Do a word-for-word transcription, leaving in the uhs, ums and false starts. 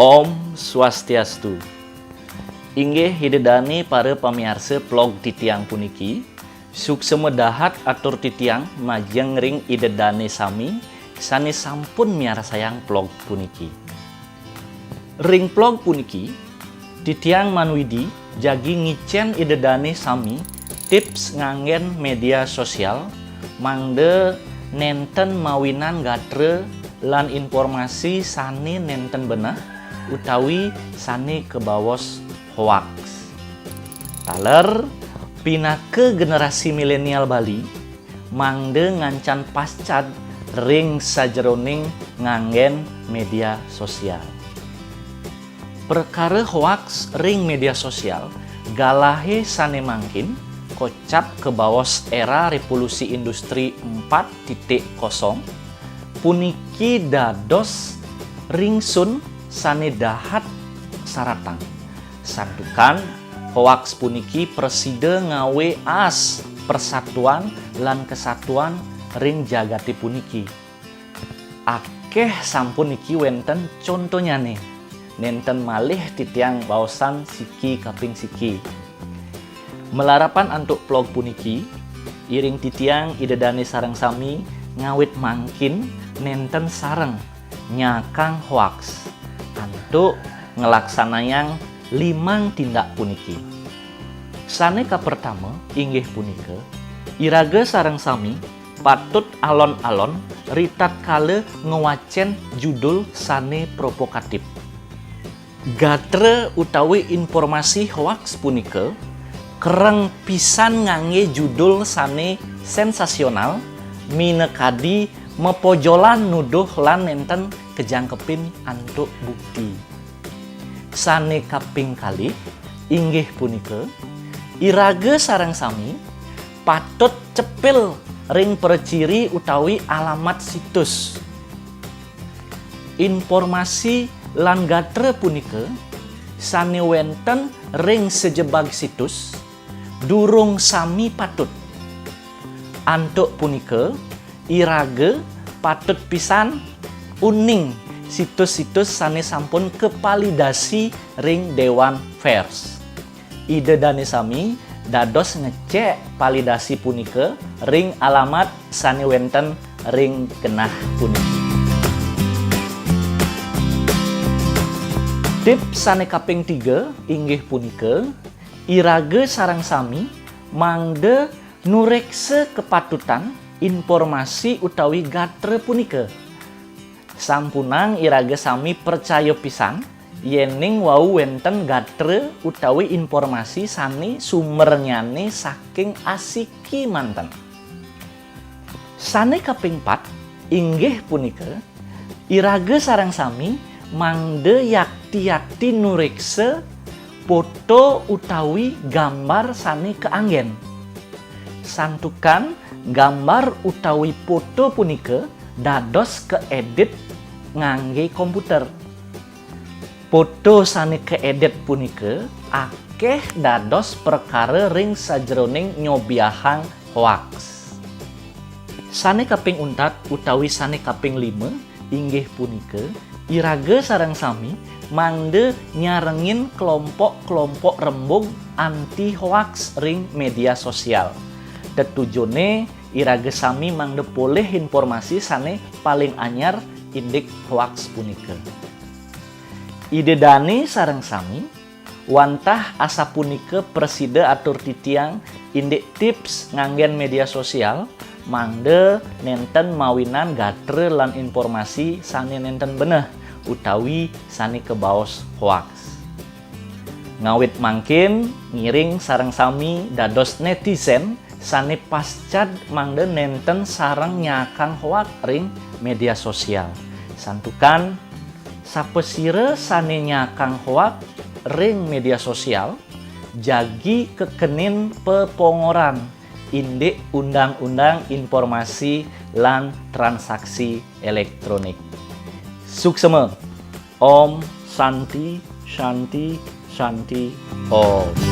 Om Swastiastu. Inggih Ida dane para pamiarsa vlog titiang puniki, suksma dahat atur titiang majeng ring Ida dane sami sane sampun miarsayang vlog puniki. Ring vlog puniki, titiang Manwidi jagi ngicen Ida dane sami tips nganggen media sosial, mangda nenten mawinan gatra lan informasi sane nenten beneh utawi sane kabaos hoaks. Taler, pinaka generasi milenial Bali, mangda ngancan pascad ring sajeroning nganggen media sosial. Prekara hoaks ring media sosial galahe sane mangkin, kocap kabaos era revolusi industri empat titik kosong, puniki dados ringsun sane dahat saratang. Santukan hoaks puniki prasida ngawe aas persatuan lan kesatuan ring jagate puniki. Akeh sampun niki wenten contonyane. Nenten malih titiang baosan siki kaping siki. Malarapan antuk vlog puniki, iring titiang Ida dane sareng sami ngawit mangkin nenten sareng nyakang hoaks antuk nglaksanayang limang tindak puniki. Sane kapertama inggih punika, iraga sareng sami patut alon-alon ritatkala ngwacen judul sane provokatif. Gatra utawi informasi hoaks punika kereng pisan ngangge judul sane sensasional, minakadi mapojolan nuduh lan nenten kajangkepin antuk bukti. Sane kaping kalih inggih punika, iraga sareng sami patut cepil ring praciri utawi alamat situs. Informasi lan gatra punika sane wenten ring sajebag situs durung sami patut. Antuk punika, iraga patut pisan uning situs-situs sane sampun kapalidasi ring Dewan Pers. Ida dane sami dados ngecek palidasi punika ring alamat sane wenten ring genah puniki. Tips sane kaping tiga inggih punika, iraga sareng sami mangda nureksa kapatutan informasi utawi gatra punika. Sampunang iraga sami pracaya pisan, yening wau wenten gatra utawi informasi sane sumbernyane saking asiki manten. Sane kaping pat inggih punika, iraga sareng sami mangda yakti-yakti nureksa foto utawi gambar sane kaanggen. Santukan gambar utawi foto punika dados kaedit ngangge komputer. Foto sane kaedit punika akeh dados prekara ring sajeroning nyobiahang hoaks. Sane kaping untat utawi sane kaping lima inggih punika, iraga sareng sami mangda nyarengin kelompok-kelompok rembug anti hoaks ring media sosial. Tetujone iraga sami mangda polih informasi sane paling anyar indik hoaks punika. Ida dane sareng sami, wantah asapunika prasida atur titiang indik tips nganggen media sosial, mangda nenten mawinan gatra lan informasi sane nenten beneh utawi sane kabaos hoaks. Ngawit mangkin, ngiring sareng sami dados netizen sane pascad mangda nenten sareng nyakang hoaks ring media sosial. Santukan sapasira sane nyakang hoaks ring media sosial jagi kakenin pepongoran indik Undang-Undang Informasi lan Transaksi Elektronik. Suksema. Om Santi, Santi, Santi, Om.